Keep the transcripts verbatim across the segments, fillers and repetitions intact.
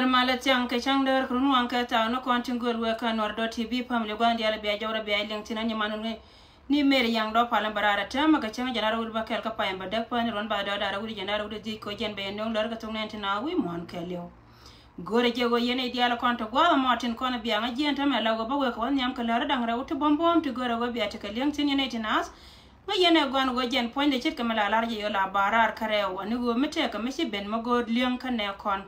Malɛ thiaŋ kɛ cäŋ däär kɛ run waŋ kɛ thaw ni kɔn tin gööl wek kä Nuɛr dot T V family gua̱n diaal bia jɔwrɛ bia liŋ thin a nyiman ni ni Mary Yaŋ dɔ̱ palä bä raar a täämɛ kɛ cäŋ jɛn a rɛw wi̱r bä kɛl kä payam bä däk päni ruɔ̱n ba dɔ̱ da̱r a wi̱r jɛn a rɛw wi̱r dhiec kɛ jɛn bɛ yɛn nöŋ lär kɛ thok nɛn tin a wi̱i̱ muɔ̱ɔ̱n kɛɛliw. Go̱rɛ jɛ ɣöö yɛn i̱ diaal kɔn te gua̱a̱th ɛmɔ tin kɔn biaŋä jiɛn tämɛ la ɣöö bä wek kɛ wä nhiam kɛ lär da̱ŋ rɛw ti buɔ̱m buɔ̱m ti go̱rɛ ɣöö bia tekɛ li̱eŋ thin yɛn i̱ tin ath. Ŋäc yɛn ɛ gɔ̱a̱n ɣöö jɛn puɔ̱nydɛ ce̱tkɛ mi la lar jɛ yɔ la ba raar kärɛw ani ɣöö mi tɛɛkɛ mi ci ben mi go̱o̱r li̱eŋ kä nɛ kɔn.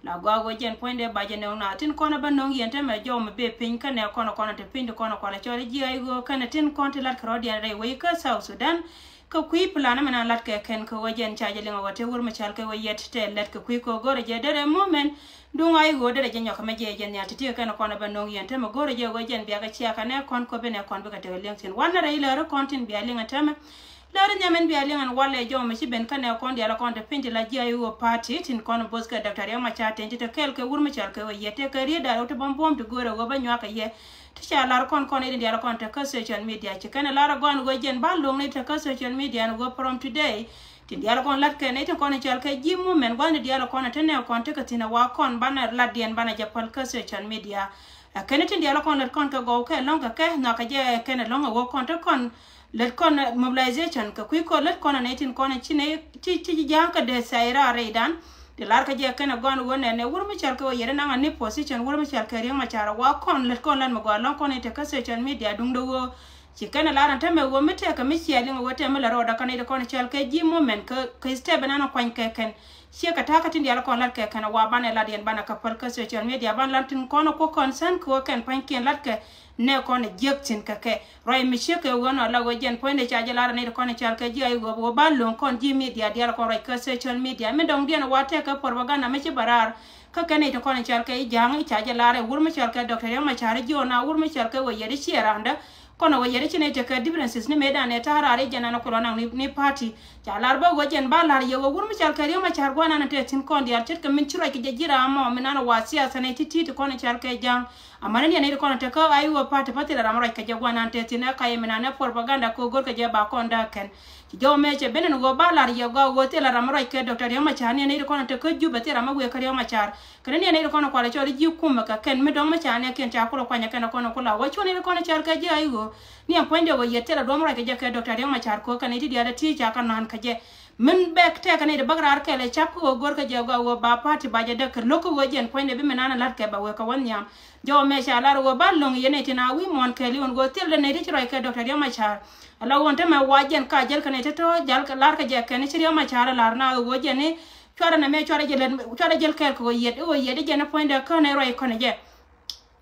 La gɔaa ɣöö jɛn puɔ̱nydɛ ba jɛ nöŋ na tin kɔn ɛ bä nöŋ yɛn tämɛ jɔw mi bee piny kä nɛ kɔn kɔn te piny ti kɔn kɔn cɔl ji̱ ay ɣöö kɛnɛ tin kɔn ti lat kɛ rɔ̱diɛn rɛy wec kä South Sudan. Kä kui̱ plan mi nan lat kɛ kɛn kɛ ɣöö jɛn ca jɛ liŋ ɛ ɣöö te wur mi cal kɛ ɣöö yɛt tɛ lät kɛ kui̱ kɛ ɣöö go̱rɛ jɛ derɛ moment. Duŋ a i̱ ɣöö derɛ jɛ nyɔk mɛ jɛ jɛ nhial ti ti kɛ kɛn kɔn ɛ bä no̱o̱ŋ yɛn te mɛ go̱rɛ jɛ ɣöö jɛn biakɛ cia kɛ nɛ kɔn kɔ bi nɛ kɔn bikɛ tekɛ liɛŋ thi̱n wanɛ rɛy lääri kɔn tin bia liŋ ɛ te mɛ. Lääri nhiam ɛn bia liŋ ɛn walɛ jɔw mɛ ci ben kä nɛ kɔn diaal ɛ kɔn te piny ti la ji̱ a i̱ ɣöö party tin kɔn both kɛ Doctor Riek Machar tin ti te kɛɛl kɛ wur mi cɔal kɛ ɣöö yɛ tekɛ riet da̱r ɣöö ti bɔm buɔ̱m ti go̱o̱rɛ ɣöö bä nyuak kɛ yɛ. Ti ca lar kɔn kɔn i̱ diaal kɔn te kä social media ci kɛn ɛ lar ɛ gɔn ɣöö jɛn ba lo̱ŋ ni te kä social media ni ɣöö from today. Tin diaal kɔn lat kɛ nɛy tin kɔn in cɔal kɛ ji̱ movement gua̱thni diaal kɔn in te nɛ kɔn tekɛ thi̱n ɛ wa kɔn banɛ lat diɛn banɛ jɛ päl kä social media. Ɛ kɛn in tin diaal kɔn lät kɔn kɛ gɔw kɛ lɔ̱ŋ kɛ kɛ nhɔakɛ jɛ ɛ kɛn ɛ lɔ̱ŋ ɛ wä kɔn te kɔn lät kɔn mobilization kɛ kui̱ kɔn lät kɔn ɛ nɛy tin kɔn in ci nɛy ci ci ja̱a̱ŋ kɛ dee thaira rɛydan. Ti lar kɛ jɛ kɛn ɛ gɔn wä nɛ nɛ wur mi cɔal kɛ wä yɛt in naŋ a ni position wur mi cɔal kɛ Riek Machar ɛ wa kɔn lät kɔn lat mi gɔaa lɔ̱ŋ kɔn in te kä social media duŋdɛ wä. Ci kɛn ɛ lar ɛn tämɛ ɣöö mi tɛkɛ mi cia liŋ ɛ ɣöö tɛmɛ mi la rɔɔdɛ kä nɛy ti kɔn cɔal kɛ ji̱ moment kä kɛ step ɛn an kuany kɛ kɛn. Ciɛ kɛ ta̱a̱ kä tin diaal kɔn lat kɛ kɛn ɛ wa banɛ lat yɛn banɛ kä päl kä social media ban lat tin kɔn ɛ kuɔ concern kɛ ɣöö kɛn pa̱nykiɛn lat kɛ nɛ kɔn ɛ jiäk thi̱n kɛ kɛ. Ruac mi ciek kɛ ɣöö nɔ la ɣöö jɛn puɔ̱nydɛ ca jɛ lar ɛ nɛy ti kɔn cɔal kɛ ji̱ ay ɣöö ɣöö ba lo̱ŋ kɔn ji̱ media diaal kɔn ruac kä social media mi dɔ̱ŋ diɛn ɛ wa tɛkɛ propaganda mi ci bɛ raar. Kä kɛn i̱ ti kɔn i̱ cɔal kɛ i̱ ja̱a̱ŋ i̱ ca jɛ lar i̱ wur mi cɔal kɛ Doctor Riek Machar i̱ ji̱ ɣän a wur mi cɔal kɛ wä yɛt i̱ ciɛ ra̱a̱ndä. Kɔn wä yɛt i̱ ci nɛy tekɛ differences ni mëëdan ɛ ta̱a̱ raar i̱ jɛn an kulɔ naŋ ni, ni party. Ca lar bä wä jɛn ba lar yɛ wä wur mi cɔal kɛ Riek Machar gua̱n an te thi̱n kɔn diaal ce̱tkɛ min ci ruac kɛ jɛ ji̱ raam mɔ min an wa siasa nɛy ti̱ti̱ ti kɔn i̱ cɔal kɛ ja̱a̱ŋ. Amäni ni ɛn i̱ ti kɔn i̱ tekɛ a i̱ wä party pa thil ram ruac kɛ jɛ gua̱n an te thi̱n ɛ ka yɛ min an ɛ propaganda kɛ wä go̱r kɛ jɛ ba kɔn dääk kɛn. Ci jɔw mɛ cɛ ben ɛn ɣöö ba lar yɛ gɔaa ɣöö thilɛ ram mi ruac kɛ Doctor Riek Machar ni ɛn nɛy ti kɔn ɛ te kä Juba thil ram mi wëë kä Riek Machar. Kɛn ni ɛn nɛy ti kɔn ɛ kualɛ cɔl i̱ ji̱ kumɛ kɛ kɛn mi dɔ̱ŋ mi ca nɛ kiɛn ca kulɛ kuanyɛ kɛn ɛ kɔn ɛ kula wä cuɔn nɛy ti kɔn ɛ cɔl kɛ ji̱ a i̱ ɣöö ni ɛn puɔ̱nydɛ ɣöö yɛ thilɛ duɔ̱m mi ruac kɛ jɛ kɛ Doctor Riek Machar kɛ ɣöö kɛn i̱ ti diaal ɛ ti ca kɛ nɔ̱a̱n kɛ jɛ. Min bɛk tɛkɛ nɛy ti bäk raar kɛl ɛ cap kä ɣöö go̱r kɛ jɛ gɔaa ɣöö ba party ba jɛ däk kɛ lo̱k kä ɣöö jɛn puɔ̱nydɛ bi min an ɛ la̱t kɛ bɛ wëë kɛ wä nhiam. Jɔw mɛ ca lar ɣöö ba lo̱ŋ yɛn nɛy tin a wi̱i̱ muɔ̱ɔ̱n kɛɛliw ɛn ɣöö thil dee nɛy ti ci ruac kɛ Doctor Riek Machar. Ala ɣöö ɛn te mɛ wa jɛn ka jäl kɛ nɛy ti tɔ̱ jal lar kɛ jɛ kɛn ci Riek Machar lar na ɣöö jɛn i̱ cuarɛ nɛ mɛ cuarɛ jäl, cuarɛ jäl kɛɛl kɛ ɣöö yɛt i̱ ɣöö yɛt i̱ jɛn i̱ puɔ̱nydɛ känɛ ruac kɔnɛ jɛ.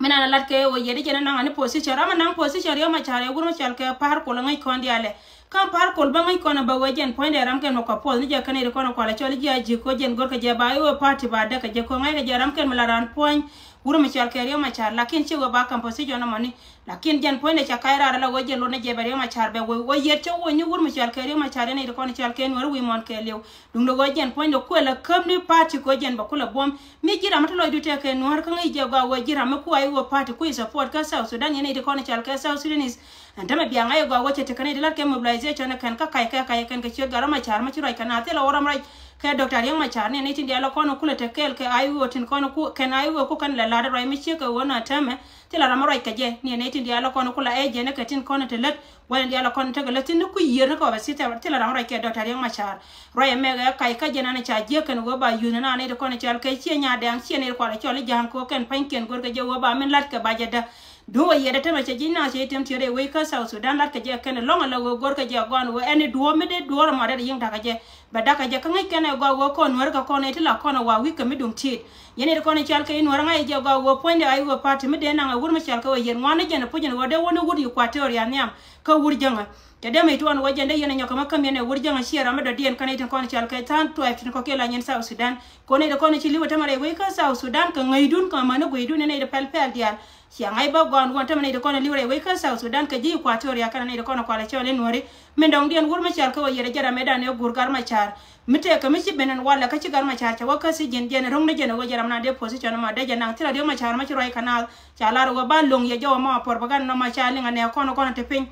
Min an a lat kɛ ɣöö yɛt i̱ jɛn i̱ naŋ ani position ram a naŋ position Riek Machar ɛ wur mi cɔal kɛ pa̱a̱r kol ɛ ŋäc kɔn diaalɛ. Kä pa̱a̱r kol bä ŋäc kɔn ɛ bä wee jɛn puɔ̱nydɛ ram kɛn mɔ kɛ puɔth ni jɛ kɛn i̱ ri kɔn ɛ kualɛ cɔl i̱ ji̱ a ji̱ kɛ ɣöö jɛn go̱rkɛ jɛ ba i̱ ɣöö party ba däk kɛ jɛ kɛ ŋa̱ckɛ jɛ ram kɛn mi la raan puɔ̱ny wur mi cɔal kɛ Riek Machar lakin ci ɣöö ba kam position ɛmɔ ni. Lakin jɛn puɔ̱nydɛ ca ka̱c raar ala ɣöö jɛn lot ni jɛ bɛ Riek Machar bɛ wee ɣöö yɛt cä wee ni wur mi cɔal kɛ Riek Machar yɛn i̱ ri kɔn ɛ cɔal kɛ Nuɛr wi̱i̱ muɔ̱ɔ̱n kɛɛliw. Duundɛ ɣöö jɛn puɔ̱nydɛ kuël ɛ käp ni party kɛ ɣöö jɛn bɛ kulɛ buɔ̱m. Mi ji̱ ram mi te lɔcdu tɛkɛ Nuäär kä ŋäc jɛ gɔaa ɣöö ji̱ ram mi ku a i̱ ɣöö party ku i̱ support kä South Sudan yɛn i̱ ti kɔn i̱ cal kɛ South Sudanese. Ɛn tämɛ bia ŋa̱c i̱ gɔaa ɣöö cɛ tekɛ ni ti lat kɛ mobilization ɛ kɛn kä kac kɛ kac ɛ kɛn kɛ ciöt gat rɔ ma ca̱r mi ci ruac kɛ naath thilɛ ɣöö ram ruac kɛ Doctor Riek Machar ni ɛn i̱ tin diaal ɛ kɔn ku lɛ te kɛɛl kɛ a i̱ ɣöö tin kɔn ku kɛn a i̱ ɣöö ku kɛn lɛ la̱t ruac mi ciek kɛ ɣöö naath täämɛ. Thilɛ ram mi ruac kɛ jɛ ni ɛn i̱ tin diaal ɛ kɔn ku la ɛ jɛn ɛ kɛ tin kɔn ɛ te lät. Wɛn diaal kɔn tekɛ lä thi̱n ni kui̱ yiër ni kɛ wä bɛ thi̱n thilɛ ram ruac kɛ Doctor Riek Machar. Ruac ɛmɛ kɛ kac kä jɛn an ca jiäk kɛn ɣöö ba yuth ni na ni ti kɔn cal kɛ ciɛ nya dɛŋ ciɛ ni ti kualɛ cɔl i̱ ja̱a̱ŋ kɛ ɣöö kɛn pa̱nykiɛn go̱rkɛ jɛ ɣöö ba min la̱t kɛ ba jɛ däk. Duɔ̱ɔ̱k ɛ yiɛt ɛ tämɛ cɛ ji̱ na cɛ i̱ tiɛm tiɛt rɛy wec kä South Sudan la̱t kɛ jɛ kɛn lɔ̱ŋ ɛ la ɣöö go̱rkɛ jɛ gɔaan ɣöö ɛn i̱ duɔ̱ɔ̱k mi dee duɔ̱ɔ̱r ɛmɔ dee yi̱ŋ ta̱kɛ jɛ. Bɛ da̱kɛ jɛ kä ŋäc kɛn ɛ gɔaa ɣöö kɔn Nuäär kɛ kɔn ɛ ti la kɔn ɛ wa wi̱i̱ kɛ mi duŋ tiet. Yɛn i̱ ti kɔn i̱ cal kɛ i̱ Nuäär ŋa̱c ɛ jɛ gɔaa ɣöö puɔ̱nydɛ a i̱ ɣöö party mi dee naŋ ɛ wur mi cal kɛ ɣöö yiɛt ŋuan ni jɛn ɛ puc ɛn ɣöö dee wä ni wut Equatoria nhiam. Kä wur jäŋä. Cɛ dee mec tuɔɔn wä jɛn dee yɛn ɛ nyɔk kɛ mä käm yɛn ɛ wur jäŋä ciɛ ram mi dɔ̱diɛn kɛn ɛ tin kɔn cal kɛ tha̱a̱ŋ tuɛɛp tin kɔ̱kiɛn la nyin South Sudan. Kɔn ɛ ti kɔn ɛ ci li̱w ɛ tämɛ rɛy wec kä South Sudan kɛ ŋäcdun kɛ mäni guiydun ɛn ɛ ti pɛl pɛl diaal. Cia ŋa̱c bä gɔɔn wä tämɛ nɛ ti kɔn ɛ li̱w rɛy wec kä South Sudan kɛ ji̱ Equatoria kɛn ɛ nɛ ti kɔn ɛ kualɛ cɔl i̱ Nuäri. Min dɔ̱ŋ diɛn wur mi cal kɛ wä yɛt ɛ jɛ ram ɛ dan ɛ gur Gat Macar. Mi tëëkɛ mi ci ben ɛn walɛ kä ci Gat Macar cɛ wä kä thi̱ji̱n jɛn ro̱ŋ ni jɛn ɛ wä jɛ ram na dee position ɛmɔ dee jɛ naŋ thilɛ riɔ̱ Macar mɛ ci ruac kɛ naath. Ca lar ɛ wä ba lo̱ŋ yɛ jɔw ɛmɔ propaganda nɔmɔ ca liŋ ɛ nɛ kɔn ɛ kɔn ɛ te piny.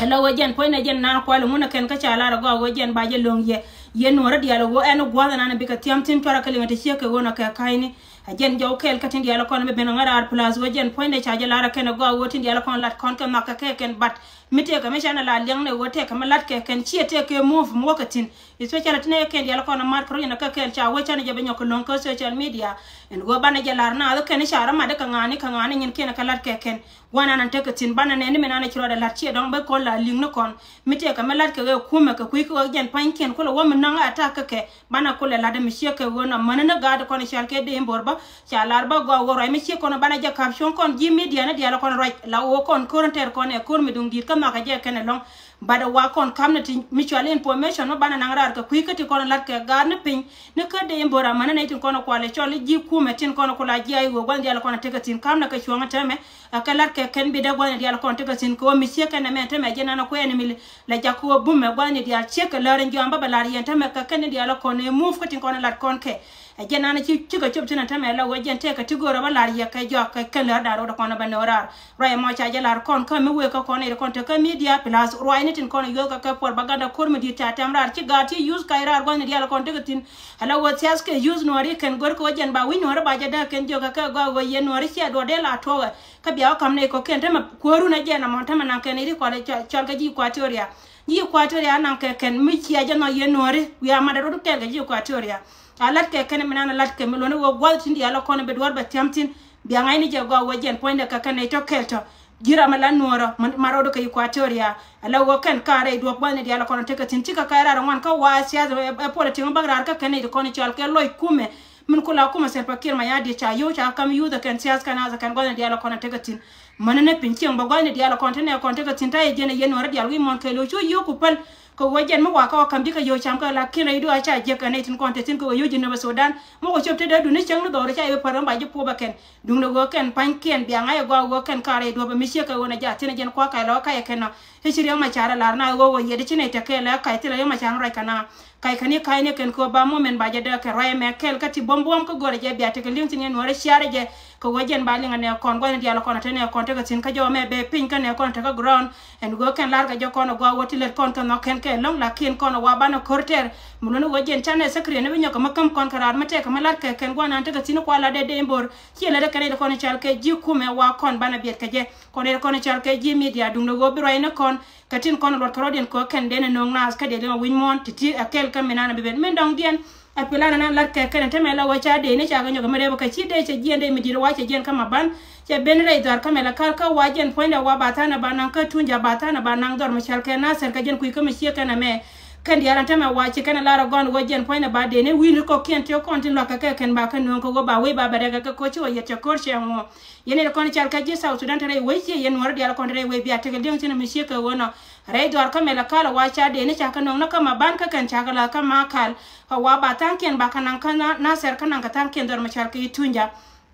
Ɛ la ɣöö jɛn puɔ̱nydɛ jɛn naan kual ŋun ɛ kɛn kä ca lar ɛ gɔaa ɣöö jɛn ba jɛ lo̱ŋ yɛ. Yɛ Nuäärä diaal ɛ ɣöö ɛn ɛ gua̱a̱th ɛnan ɛ bikɛ thiam thi̱n cuarɛ kɛ liŋ ɛ ti ciek kɛ ɣöö nɔ kɛ ka̱cni. Ɛ jɛn jɔw kɛɛl kä tin diaal kɔn mi ben ŋäraar plus ɣöö jɛn puɔ̱nydɛ ca jɛ lar ɛ kɛn ɛ gɔaa ɣöö tin diaal kɔn lat kɔn kɛ nhɔk kɛ kɛ kɛn, but mi tëëkɛ mi canɛ la liɛŋnɛ ɣöö tëëkɛ mi lat kɛ kɛn ciɛ tëëkɛ move mi wä kɛ thi̱n. Especially ti nɛ kɛn diaal kɔn mat kɛ rɔ yɛn kä kɛɛl ca wee canɛ jɛ bɛ nyɔk kɛ lo̱ŋ kä social media. Ɛn ɣöö banɛ jɛ lar naath kɛn ca rɔ mat kɛ ŋa̱a̱ni kɛ ŋa̱a̱ni nyin kɛn kɛ lat kɛ kɛn. Gua̱n an an tekɛ thi̱n banɛ nɛn ni min an ci rɔɔdɛ la̱t ciɛ dɔ̱ŋ bä kɔn la li̱ŋ ni kɔn. Mi tekɛ mi la̱t kɛ ɣöö kumɛ kɛ kui̱ kɛ ɣöö jɛn pa̱ny kiɛn kulɛ wä mi na̱ŋ attack kä kɛ. Banɛ kulɛ la̱t mi ciek kɛ ɣöö nɔ mäni ni gaat kɔn cal kɛ dee in bo̱r bä. Ca lar bä gɔaa ɣöö ruac mi ciek kɔn banɛ jɛ ka̱p cuɔ̱ŋ kɔn ji̱ media ni diaal kɔn ruac la ɣöö kɔn ko̱r in tɛr kɔn ɛ ko̱r mi duŋ di̱i̱t kä nhɔakɛ jɛ kɛn ɛlɔ̱ŋ. But wa kɔn kam ni ti mi cual information mi banɛ naŋ raar kɛ kui̱ kä ti kɔn lat kɛ gaat ni piny ni kä dee in bo̱r amäni nɛy tin kɔn kualɛ cɔl i̱ ji̱ kumɛ tin kɔn kula ji̱ a i̱ ɣöö gua̱n diaal kɔn tekɛ thi̱n kam ni kɛ cuɔ̱ŋ tɛmɛ. Ɛ kɛ lat kɛ kɛn bi dee gua̱n diaal kɔn tekɛ thi̱n kɛ ɣöö mi ciek kɛn ɛmɛ tɛmɛ jɛ nan kuɛɛni mi lɛ jak kɛ ɣöö bumɛ gua̱n diaal ciek kɛ lär in jɔam bä bɛ lar yɛn tɛmɛ kɛ kɛn diaal kɔn ɛ move kä tin kɔn lat kɔn kɛ. Ɛ jɛn an ci cikɛ cop tin a tämɛ la wee jɛn tëëkɛ ti go̱o̱rä bä lar yɛ kɛ jɔak kɛ kɛn lär da̱r rot kɔn bä nöör raar. Ruac ɛmɔ ca jɛ lar kɔn kä mi wëë kä kɔn iri kɔn te kä media plus ruac ni tin kɔn yuɔth kɛ kɛ propaganda ko̱r mi di̱i̱t ca tɛm raar ci gaat ci use kac raar gua̱thni diaal kɔn tekɛ thi̱n. Ala wee thiath kɛ use nuɔ̱ɔ̱ri kɛn go̱r kɛ wä jɛn ba wi̱c nuɔ̱ɔ̱ri ba jɛ däk kɛn jiök kɛ kɛ gɔaa wee yɛ nuɔ̱ɔ̱ri ciɛ duɔ̱ɔ̱r dee la tuɔɔkɛ. Kä bia wä ka̱m nɛy kɔ̱kiɛn tämɛ kuäärun ɛ jɛn amɔ tämɛ naŋ kɛn iri kualɛ cɔl kɛ ji̱ Equatoria. Ji̱ Equatoria naŋ kɛ kɛn mi ciɛ jɛ nhɔk yɛ nuɔ̱ɔ̱ri wiaa matdɛ rot kɛɛl kɛ ji̱ Equatoria. A lat kɛ kɛn mi nan a lat kɛ mi luɔ̱n i̱ wä gua̱th tin diaal a kɔn i̱ bi duɔ̱ɔ̱r bɛ thiam thi̱n. Bia ŋa̱cni jɛ gɔaa wä jɛn puɔ̱nydɛ kɛ kɛn nɛy tɔ̱ kɛɛl tɔ̱. Ji̱ ram a la nuɔ̱ɔ̱rä ma rɔɔdä kɛ Equatoria. A la wä kɛn ka̱a̱r rɛy duɔ̱ɔ̱p gua̱thni diaal a kɔn a tekɛ thi̱n cikɛ ka̱a̱r raar ŋuan kä wa siath ɛ politik bäk raar kä kɛn nɛy ti kɔn i̱ cɔal kɛ lɔc kumɛ. Min kula kumɛ Salva Kiir Mayardit ca yio̱w ca ka̱m yuth ɛ kɛn siath kɛn ath ɛ kɛn gua̱thni diaal a kɔn a tekɛ thi̱n. Mäni ni piny cieŋ bä gua̱thni diaal a kɔn te nɛ kɔn tekɛ thi̱n ta̱yɛ jiɛn a yɛn nuɔ̱ɔ̱rä diaal wi̱i̱ muɔ̱ɔ̱n kɛɛl ɣöö cu yio̱w ku päl. Kɛ ɣöö jɛn mi wakä wä ka̱m ji̱ kɛ yio̱w cam kɛ la kiɛn rɛy duɔ̱ɔ̱r a ca jiäk kɛ nɛy tin kɔn te thi̱n kɛ ɣöö yio̱w ji̱ nɛpɛ Sudan. Mi wä cop te dee duni cäŋ ni dhɔr ca i̱ bi pär ɣän ba ji̱ puɔp ɛ kɛn. Duŋdɛ ɣöö kɛn pa̱nykiɛn bia ŋa̱c ɛ gɔaa ɣöö kɛn ka̱a̱r rɛy duɔ̱ɔ̱p ɛ mi ciek kɛ ɣöö nɛ jaat thi̱n ɛ jɛn kua̱r kac lɔ kac ɛ kɛn ɔ. I̱ ci riɛk ma ca̱r ɛ lar na ɣöö ɣöö yɛt i̱ ci nɛy te kɛɛl ɛ kac thilɛ riɛk ma ca̱r ruac kɛ na. Kac kɛn i̱ ka̱cni kɛn kɛ ɣöö ba moment ba jɛ dee kɛ ruac ɛmɛ kɛɛl kä ti buɔ̱m buɔ̱m kä go̱rɛ jɛ bia tekɛ li̱ŋ thi̱n yɛn nuɔ̱ɔ̱rɛ ciarɛ jɛ. Kɛ ɣöö jɛn ba liŋ ɛ nɛ kɔn gua̱thni diaal kɔn ɛ te nɛ kɔn tekɛ thi̱n kä jɔw ɛmɛ bɛ piny kä nɛ kɔn ɛ te kä ground. Ɛn ɣöö kɛn lar kɛ jɛ kɔn ɛ gɔaa ɣöö ti lät kɔn kɛ nhɔk kɛn kɛ ɛlɔ̱ŋ lakin kɔn ɛ wa banɛ ko̱r tɛr. Mi luɔ̱n ɣöö jɛn canɛ secretary ni bi nyɔk kɛ mi käm kɔn kɛ raar mi tɛk kɛ mi lar kɛ kɛn gua̱n an tekɛ thi̱n kual la dee dee in bo̱r. Ciɛ lät ɛ kɛn ɛ kɔn ɛ cal kɛ ji̱ kumɛ wa kɔn banɛ biɛt kɛ jɛ. Kɔn ɛ kɔn ɛ cal kɛ ji̱ media duŋdɛ ɣöö bi ruac ni kɔn. Kɛ tin kɔn luɔt kɛ rɔ̱diɛn kɛ kɛn den ɛ no̱o̱ŋ naath kä dee liŋ ɛ wi̱c muɔ̱ɔ̱n ti ti ɛ kɛl kä min an ɛ bi ben min dɔ̱ŋdiɛn. A pilan an lat kɛ kɛn ɛ tämɛ la wä ca dee ni ca kɛ nyɔk ɛ mi rɛp kɛ ci dee cɛ jiɛn dee mi di̱t wa cɛ jiɛn kä ma ban. Cɛ ben rɛy dhɔr kä mɛ la kal kä wa jiɛn puɔ̱nydɛ wa ba tha̱a̱n ɛ ba naŋ kä tuny ja ba tha̱a̱n ɛ ba naŋ dhɔr mi cɛl kɛ Nasir kɛ jiɛn kui̱ kä mi ciek kɛn ɛ mɛ. Kɛn diaal an tämɛ wa ci kɛn ɛ lar ɛ gɔn wä jiɛn puɔ̱nydɛ ba dee ni wi̱i̱n ri kɔkiɛn ti kɔn tin luak kɛ kɛ kɛn ba kɛ no̱o̱ŋ kɛ wä ba wec ba bɛ rɛk kɛ kɛ koci wä yɛt cɛ ko̱r cɛ ŋuɔ. Yɛn ɛ kɔn cal kɛ ji̱ South Sudan te rɛy wec ciɛ yɛn nuɔ̱ɔ̱ri diaal kɔn te rɛy wec bia tekɛ li̱eŋ thi̱n mi ciek kɛ ɣöö nɔ. Rɛy dhɔr kä mɛ la kal ɛ wa ca dee ni ca kɛ nɔŋ ni kä ma ban kä kɛn ca kɛ la kä ma kal. Kä wa ba tha̱a̱ŋkiɛn ba kä naŋ kä na, Nasir kä naŋ kä tha̱a̱ŋkiɛn dhɔr mi cal kɛ i̱ tuny ja.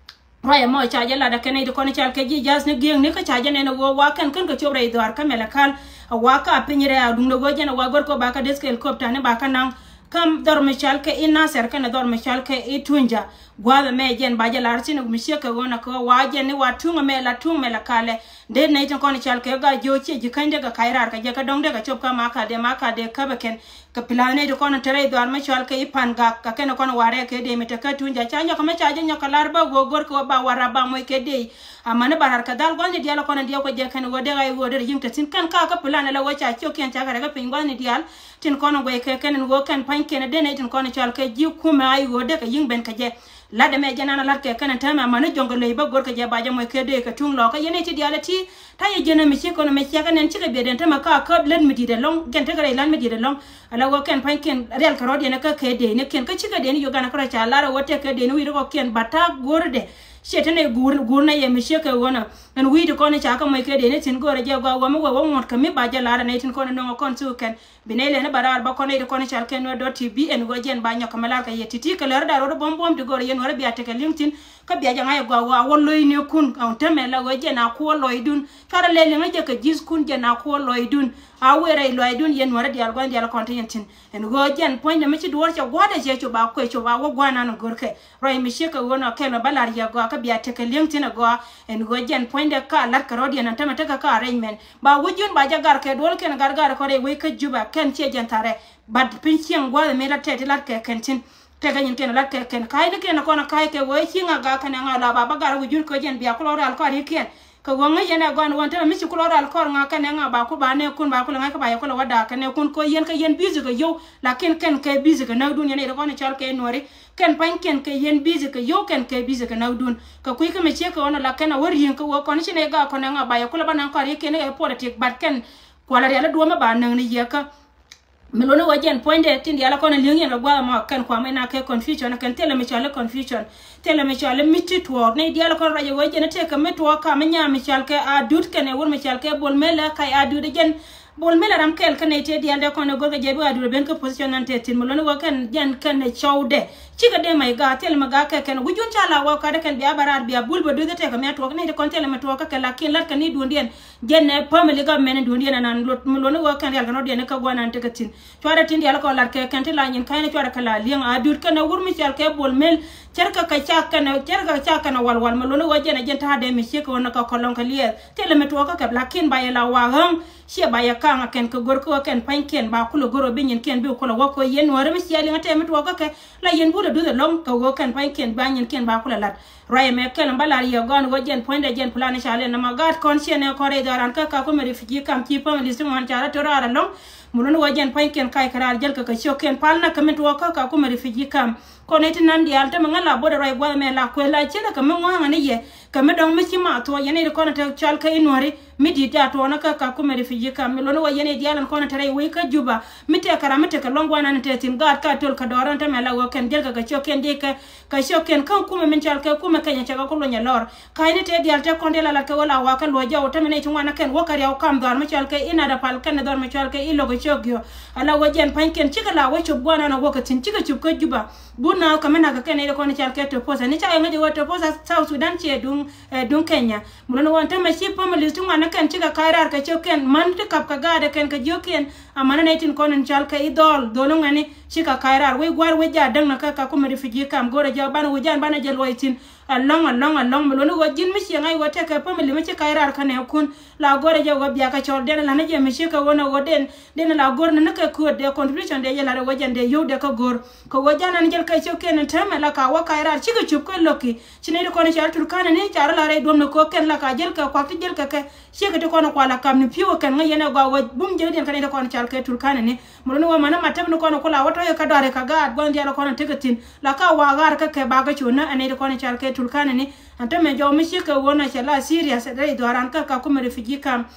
Ruac ɛmɔ ca jɛ lat ɛ kɛn i̱ ti kɔn cal kɛ ji̱ ja̱th ni gi̱eŋni kä ca jɛ nɛn ɛ ɣöö wa kɛn kän kɛ cop rɛy dhɔr kä mɛ la kal. Ɛ wa ka piny rɛy a duŋdɛ ɣöö jɛn ɛ wa gör kɛ ba kä death helicopter ni ba kä naŋ. Kä dhɔr mi cal kɛ i̱ Nasir kɛnɛ dhɔr mi cal kɛ i̱ tuny ja. Gua̱a̱th ɛmɛ jɛn ba jɛ lar thi̱n mi ciek kɛ ɣöö nɛ kɛ ɣöö wa jɛn ni wa tuŋ ɛmɛ la tuŋ mɛ la kalɛ. Dee nɛy tin kɔn cal kɛ ga jiö ciɛ ji̱ käny dee kɛ kac raar kɛ jɛ kä dɔ̱ŋ dee kɛ cop kä ma kal dee ma kal dee käp ɛ kɛn. Kɛ pilath nɛy ti kɔn te rɛy dhɔaar mi cɔal kɛ i̱ Pan Gak kɛ kɛn kɔn warɛ kɛ dee mi te kä tuny ja ca nyɔk kɛ mi ca jɛ nyɔk kɛ lar bä ɣöö go̱r kɛ ɣöö ba war rap ba moc kɛ dee. Amäni ba raar kɛ dhal gua̱thni diaal kɔn diɛw kɛ jɛ kɛn ɣöö dee ɣa̱c ɣöö dee rɛ yi̱ŋ te thi̱n kɛn ka kä pilan ala ɣöö ca ciökiɛn ca kɛ rɛ kɛ piny gua̱thni diaal. Tin kɔn guɛc kɛ kɛn in ɣöö kɛn pa̱ny kɛn dee nɛy tin kɔn cɔal kɛ ji̱ kumɛ a i̱ ɣöö dee kɛ yi̱ŋ ben kɛ jɛ. Lat ɛmɛ jɛ nan a lat kɛ kɛn in täämɛ amäni jɔ̱ŋ kɛ ley bä go̱r kɛ jɛ ba jɛ muɔc kɛ dee kɛ tuŋ lɔɔkä yɛn nɛy ti diaal ɛ ti. Ta̱yɛ jiɛn ɛmɛ ci kɔn ɛmɛ ciɛkɛ nɛn cikɛ biɛt ɛn täämɛ ka käp lät mi di̱i̱t ɛlɔ̱ŋ jɛn tekɛ rɛy lat mi di̱i̱t ɛlɔ̱ŋ. Ala ɣöö kɛn pa̱ny kɛn rial kɛ rɔ̱diɛn kä kɛ dee ni kɛn kä cikɛ dee ni Uganda kärɔ ca lar ɛ ɣöö tɛk kɛ dee ni wi̱i̱ rɔ̱kɔ kiɛn ba ta̱a̱ go̱r dee. Ciɛ te nɛy guur guur nɛ yɛ mi ciek kɛ ɣöö nɔ. Ɛn wi̱i̱ ti kɔn ca kä muɔc kɛ dee ni thi̱n go̱rɛ jɛ gɔaa wä mi wä wä ŋuɔ̱t kɛ mi ba jɛ lar ɛ nɛy tin kɔn nöŋ ɛ kɔn thuk kɛn. Bi nɛy lɛn i̱ ba raar bä kɔn i̱ ti kɔn i̱ cal kɛn nuɔ̱t dot T V ɛn ɣöö jɛn ba nyɔk kɛ mi lar kɛ yɛ ti̱ti̱ kɛ lär da̱r rot i̱ buɔ̱m buɔ̱m ti go̱rɛ yɛn nuɔ̱t i̱ bia tekɛ li̱ŋ thi̱n. Kä bia jɛ ŋa̱c ɛ gɔaa wä a wä lo̱cnikun ɛn täämɛ la ɣöö jɛn a kuɔ lɔcdun. Cuarɛ lɛ li̱ŋ i̱ jɛ kɛ ji̱thkun jɛn a kuɔ lɔcdun. A wëë rɛy lɔcdun yɛn nuɔ̱t i̱ diaal gua̱n diaal kɔn ti yɛn thi̱n. Ɛn ɣöö jɛn puɔ̱nydɛ mi ci duɔ̱ɔ̱r cɛ gua̱a̱thdɛ cɛ cop a kuɛ cop a wä gua̱a̱r nan go̱rkɛ. Ruac mi ciek kɛ ɣöö nɔ kɛl mɛ bä lar yɛ gɔaa kä bia tekɛ li̱eŋ thi̱n ɛ gɔaa. Ɛn ɣöö jɛn puɔ̱nydɛ ka la̱t kɛ rɔ̱diɛn ɛn tämɛ tekɛ kä arrangement. Ba wi̱c jiön ba jɛ gar kɛ duɔ̱ɔ̱l kɛn gar gar kɔn rɛy wec kä Juba kɛn ciɛ jɛn tha̱rɛ. But piny cieŋ gua̱a̱th mi la tɛt ti la̱t kɛ kɛn thi̱n. Tëëkɛ nyin kɛn lat kɛ kɛn ka̱a̱cnikiɛn kɔn a ka̱a̱c kɛ ɣöö ci ŋa gak kɛnɛ ŋa la ba bä gat rɔ wi̱c jun kɛ jɛn bia kulɔ ral kɔr ikiɛn. Kɛ ɣöö ŋäc yɛn ɛ gɔn wä tämɛ mi ci kulɔ ral kɔr ŋa kɛnɛ ŋa ba ku ba nɛɛkun ba kulɛ ŋa̱c kä ba yɛ kulɛ wä da̱a̱k kɛ nɛɛkun kɛ ɣöö yɛn kɛ yɛn busy kɛ yio̱w. Lakin kɛn kɛ busy kɛ näkdun yɛn ɛ ti kɔn cɔl kɛ nuɔri. Kɛn pa̱ny kɛn kɛ yɛn busy kɛ yio̱w kɛn kɛ busy kɛ näkdun. Kɛ kui̱ kä mi ciek kɛ ɣɔn la kɛn a wä ri̱eŋ kɛ ɣöö kɔn ci nɛ gak kɔnɛ ŋa ba yɛ kulɛ ba naŋ kɔr ikiɛn ɛ politic, but kɛn kualɛ rial i̱ duɔ̱ɔ̱mɛ ba näk ni yɛ kä. Mi luni wä jɛn puɔ̱nydɛ tin diaal kɔn li̱eŋ yɛn kɛ gua̱a̱th mɔ kɛn kuam ina kɛ confusion kɛn thilɛ mi cɔal i̱ confusion. Thilɛ mi cɔal i̱ mi ti tuɔɔk ni diaal kɔn ruac wä jɛn i̱ tëëkɛ mi tuɔɔk ka mi nyaa mi cɔal kɛ Adut kɛn ɛ wur mi cɔal kɛ Bol Mel ɛ kac Adut ɛ jɛn. Bol Mel ɛ ram kɛl kɛn ɛ tëë diaal dee kɔn ɛ go̱rkɛ jɛ bi Adut ɛ ben kä position nan tëë thi̱n mi luni wä kɛn jɛn kɛn ɛ cɔwdɛ. Cikɛ dee mɛ i̱ gaa thilɛ mi gaa kɛ kɛn wi̱c jun ca la wä kadɛ kɛn bia bɛ raar bia bul bɛ duth i̱ tëëkɛ mi a tuɔɔk ni ti kɔn thilɛ mi tuɔɔk kä kɛ lakin la̱t kɛ ni duundiɛn. Jɛn nɛ family government in duundiɛn anan lot mi loni wä kɛn rial kɛ nɔtdiɛn ikä guanan tekɛ thi̱n. Cuarɛ tin dial kɔ lat kɛ kɛn ti la nyin ka̱ny ni cuarɛ kɛ la liɛŋ Adut kɛn a wur mi cɔal kɛ Bol Mel. Cɛrkɛ kɛ cak kɛn cɛrkɛ kɛ cak kɛn a walwal mi loni wä jɛn a jɛn ta̱a̱dɛ mi ciek kɛ wä nɛ kɛ kɔlɔŋ kɛ liɛɛth. Thilɛ mi tuɔɔk kä kɛp lakin ba yɛ la wa ɣäŋ. Ciɛ ba yɛ ka̱ŋ a kɛn kɛ gör kä wä kɛn pa̱nykiɛn ba kulɛ gör wä bi nyinkiɛn bi kulɛ wä kɛ wä yɛn nuɔ̱ɔ̱ri mi ciɛ liŋ a tɛm mi tuɔɔk kä kɛ. La yɛn bulɛ duth ɛlɔ̱ŋ kɛ wä kɛn pa̱nykiɛn ba nyinkiɛn ba kulɛ lat. Ruac ɛmɛ kɛl in bä lar yɛ gɔn wä jɛn puɔ̱nydɛ jɛn plan ca lɛn nɔmɔ gaat kɔn ciɛ nɛ kɔn rɛy dhɔran kä Kakuma refugee camp ci families ti ŋuan ca rɔ te raar ɛlɔ̱ŋ. Mulun wä jɛn puɔ̱nykiɛn kac kɛ raar jäl kɛ kɛ ciökiɛn pal na kɛ min tuɔɔk kä Kakuma refugee camp. Kɔn iti nan diaal tämɛ ŋä la bo̱dɛ ruac gua̱th ɛmɛ la kueth la ciet kɛ mi ŋɔ̱a̱ŋä ni yɛ kɛ mi dɔ̱ŋ mi ci ma thuɔ̱c yɛn iti kɔn ɛ te cɔal kä inuɔ̱ri. Mi di̱i̱t ca tuɔɔnä kä Kakuma refugee camp. Mi luɔ̱n wä yɛn ɛ diaal in kɔn ɛ te rɛy wec kä Juba. Mi tëëkɛ ram mi tekɛ luɔ̱ŋ gua̱a̱r nan tëë thi̱n gaat ka töl kɛ dɔɔr ɛn tämɛ la wä kɛn jäl kɛ kɛ ciökiɛn dee kɛ. Kɛ ciökiɛn kä kumɛ min cɔal kɛ kumɛ Kenya cɛ kɛ ku luny ɛ lɔr. Ka̱cni tëë diaal te kɔn dee la lat kɛ wä la wakä luɔ̱c jɔw tämɛ nɛy ti ŋuan ɛ kɛn wä kɛ riaw kam dhɔaar mi cɔal kɛ i̱ Nadapal kɛn dhɔaar mi cɔal kɛ i̱ Lo̱k ɛ ciök yɔ. Ala wä jɛn pa̱nykiɛn cikɛ la wä cop gua̱a̱r nan ɛ wä kɛ thi̱n cikɛ cop kä Juba. But na kɛ mi nak kɛ kɛn nɛy ti kɔn cɔal kɛ Toposa ni ca yɛ ŋäc ɛ wä Toposa South Sudan ciɛ duŋ ɛ duŋ Kenya. Mulon wan tämɛ ci families ti ŋuan ni kɛn cikɛ ka̱c raar kɛ ciökiɛn man ti kap kɛ gaatdɛ kɛn kɛ jiökiɛn. Amanä nɛy tin kɔn in cɔal kɛ i̱ dhɔl dhol iŋɛni cikɛ ka̱c raar wec gua̱a̱r wec jaat däŋ ni kä Kakuma refugee camp go̱rɛ jɛ banɛ wi̱c jaat banɛ jɛ luɔc thi̱n. Alɔŋ alɔŋ alɔŋ mi luɔ̱ni wä ji̱n mi ciɛ ŋa̱c wä tekɛ family mi ci ka̱c raar kä nɛɛkun. La go̱rɛ jɛ wä biakɛ cɔl den la ni jɛ mi ci kɛ wä ni wä den den la go̱r ni ni kɛ kööt dee contribution dee jɛ la rɛ wä jɛn dee yio̱w dee kä go̱r. Kɛ ɣöö ja̱l an jäl kɛ ciökiɛn in täämɛ la ka wä kac raar cikɛ cop kä lo̱ki. Ci nɛy ti kɔn i̱ cɔal Turkana ni ca rɔ la rɛy duɔ̱m ni köökɛn la ka jäl kɛ kuak ti jäl kɛ kɛ. Ciekɛ ti kɔn i̱ kual a kap ni pi̱w ɛ kɛn ŋäc yɛn ɛ gɔaa wä bum jek diɛn kɛ nɛy ti kɔn i̱ cɔal kɛ Turkana ni. Muruni wä mani mat tep ni kɔn i̱ kula wä tɔ̱ i̱ kä dɔari kɛ gaat gua̱n diaal kɔn i̱ tekɛ thi̱n. La ka wa ɣaar kä kɛ bakɛ cu nä ɛ nɛy ti kɔn i̱ cɔal kɛ Turkana ni. An täämɛ jɔw mi ciekɛ wä nä cɛ la serious rɛy dhɔran kä Kakuma refugee camp.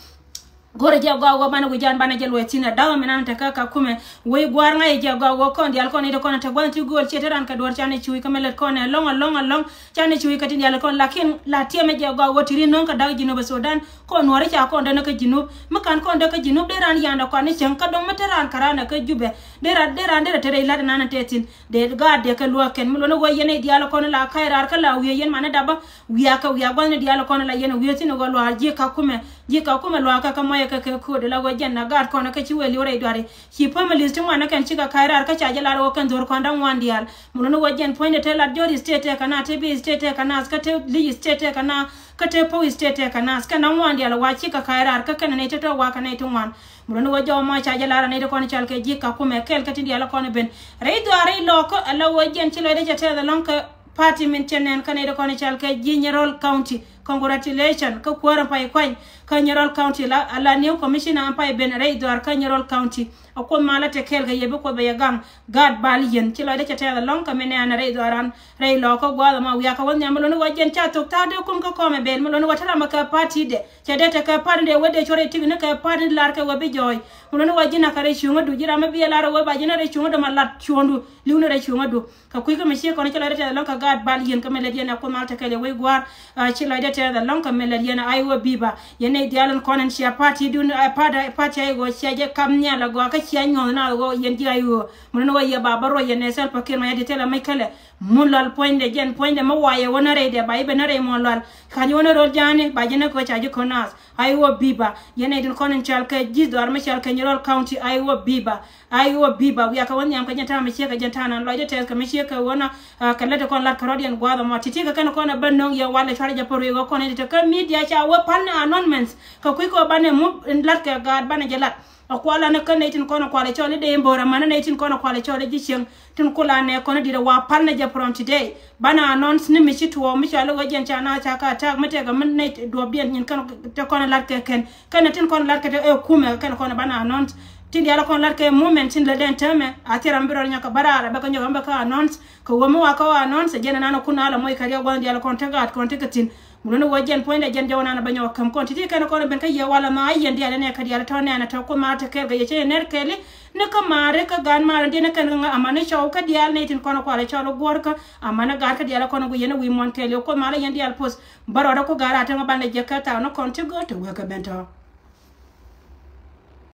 Go̱rɛ jɛ gɔaa wä banɛ wi̱c jan banɛ jɛ luɔc thi̱n ɛ da̱wä mi nan te kä Kakuma. Wec gua̱a̱r ŋa̱c jɛ gɔaa wä kɔn diaal kɔn i̱ te kɔn te gua̱n ti gööl ciɛ te ran kɛ duɔ̱ɔ̱r canɛ cuuc kä mɛ lät kɔn ɛ lɔ̱ŋ ɛ lɔ̱ŋ ɛ lɔ̱ŋ. Canɛ cuuc kä tin diaal kɔn lakin la tiɛmɛ jɛ gɔaa wä ti ri no̱o̱ŋ kä da̱k Jinub ɛ Sudan. Kɔn nuɔ̱ɔ̱ri ca kɔn däk ni kä Jinub. Mi kan kɔn däk kä Jinub dee ran yandɛ kɔn ni cäŋ kä dɔ̱ŋ mi te ran kä ran ɛ kä Jubɛ. Dee ran dee ran dee rɛ te rɛy la̱t ɛ nan ɛ te thi̱n. Dee gaat dee kɛ luäk kɛn mi luɔ̱n ɛ wä yɛn ɛ diaal kɔn la ka̱c raar kä la wiee yɛn manɛ dapä. Wiakä wiak gua̱thni diaal kɔn la yɛn wiee thi̱n ɣöö luaar ji̱ Kakuma. Ji̱ Kakuma luakä kä mɔyɛ kä kɛ kööt la ɣöö jɛn na gaat kɔn kä ci wëë li̱w rɛy duari. Ci families ti ŋuan kɛn cikɛ ka̱c raar kä ca jɛ lar ɣöö kɛn dho̱r kɔn da̱ŋ ŋuan diaal. Muluni ɣöö jɛn puɔ̱nydɛ te lat Jɔr state te kɛ na te Bay state te kɛ na kä te Lake state te kɛ na kä te Pou state te kɛ na kɛn da̱ŋ ŋuan diaal wa cikɛ ka̱c raar kä kɛn nɛy te tɔ̱ wa kɛ nɛy ti ŋuan. Muluni ɣöö jɔw mɔ ca jɛ lar nɛy ti kɔn cɔal kɛ ji̱ Kakuma kɛl kä tin diaal kɔn ben. Rɛy dhuaar rɛy lɔɔkä ala ɣöö jɛn ci lɔcdɛ cɛ tɛth ɛlɔ̱ŋ kɛ Party min cɛ nɛn kä nɛy ti kɔn i̱ cɔal kɛ ji̱ Nyirol County. Congratulation kä kuäär in pay kuany kä Nyirol County la ala new commissioner in pay ben rɛy dhuaar kä Nyirol County. A Kuoth malä te kɛɛl kɛ yɛ bi Kuoth bɛ yɛ gaŋ. Gaat bal yɛn ci lɔcdä cɛ tɛth ɛlɔ̱ŋ kɛ mi nɛɛn rɛy dhuaaran rɛy lɔɔkä gua̱a̱th ɛmɔ wiakä wä nhiam mi luni wä jɛn ca thok tha̱a̱ŋ dee kum kä kɔmɛ bel mi luni wä te ram kɛ party dɛ. Cɛ dee te kɛ party dee wä dee cuɔr i̱ tik ni kɛ party lar kɛ wä bi jɔɔc. Mi luni wä ji̱n a kɛ rɛy cuŋädu ji̱ ram mi bi ɛ lar wä ba ji̱n a rɛy cuŋädu ma lat cuɔ̱ŋdu li̱w ni rɛy cuŋädu. Kɛ kui̱ kä mi ciek kɔn ci lɔcdɛ tɛth ɛlɔ̱ŋ kɛ gaat bal yien kä mi lät yɛn ɛ Kuoth mal tekɛl yɛ wec gua̱a̱r. Ci lɔcdɛ tɛth ɛlɔ̱ŋ kɛ mi lät yɛn ɛ ay ɣöö biba yɛn nɛy diaal in kɔn in cia party dun party ay ɣöö cia jɛ kap nhial ɛ gɔaa kä cia nyuɔ̱th na ɣöö yɛn ji̱ ay ɣöö. Mun ni ɣöö yɛ ba bä ruɔ̱c yɛn ɛ Salva Kiir ma yɛ di thilɛ mec kälɛ. Mun lual puɔ̱nydɛ jɛn puɔ̱nydɛ mi wayɛ wä ni rɛydɛ ba i̱ ben ni rɛy muɔ̱ɔ̱n lual. Ka̱ny wä ni röl ja̱a̱ni ba ji̱ ni köö ca ji̱ köö naath. Ay ɣöö biba yɛn nɛy din kɔn in cɔal kɛ ji̱ dhɔaar mi cɔal kɛ Nyirol County ay ɣöö biba. Ay ɣöö biba wiakä wä nhiam kɛ jɛn ta̱a̱ mi ciek kɛ jɛn ta̱a̱ nan lɔcdä tɛth kɛ mi ciek kɛ ɣöö na. Kɛ lät kɔn lat kärɔ̱diɛn gua̱a̱th ɛmɔ ti̱ti̱ kɛ kɛn kɔn ɛ bä no̱o̱ŋ yɛ walɛ cuarɛ jɛ pär wi̱i̱ ɣöö kɔn ɛ ti te kä media ca wä pal ni announcements kɛ kui̱ kɛ ɣöö banɛ mup in lat kɛ gaat banɛ jɛ lat. A kuala ni kä nɛy tin kɔn a kualɛ cɔl i̱ dee in bo̱o̱r, amäni nɛy tin kɔn a kualɛ cɔl i̱ ji̱ cieŋ. Tin kula nɛ kɔn i̱ di̱t a wa pal ni jɛ from today. Banɛ announce ni mi ci tuɔɔk mi ca li wä jɛn ca na ca ka attack mi tɛk a mi nɛy duɔ̱pdiɛn nyin kɛn te kɔn a lat kɛ kɛn. Kɛn tin kɔn a lat kɛ te ɛ kumɛ kɛn kɔn a banɛ announce. Tin diaal kɔn a lat kɛ movement tin lɛ dɛn täämɛ. A thil ram bi rɔl nyaka bä raar a bɛ kɛ nyɔk a bɛ kä announce. Kɛ wä mi wa kä announce jɛn a nan a kun a la moc kɛ riɛk gua̱n diaal kɔn te gaat kɔn te kɛ thi̱n. Mun ni wä jɛn puɔ̱nydɛ jɛn jɔw nan a bä nyɔk käm kɔn ti̱ti̱ kɛn kɔn ben kä yɛ wal a ma a yɛn diaal ɛn ɛ kɛ diaal tɔ̱ nɛn a tɔ̱ kuoth ma te kɛɛl kɛ yɛ cä yɛ nɛr kɛɛli. Ni kä maari kä gaat maari diɛn ni kɛn kä ŋa amäni cɔw kä diaal ni tin kɔn kualɛ cɔl guɔ̱r kä amäni gaat kä diaal kɔn guic yɛn wi̱i̱ muɔ̱n kɛɛli kuoth ma la yɛn diaal poth. Bä rɔɔdä ku gaat a te ŋa banɛ jɛ kä thaw ni kɔn ti gör te wek kɛ ben tɔ̱.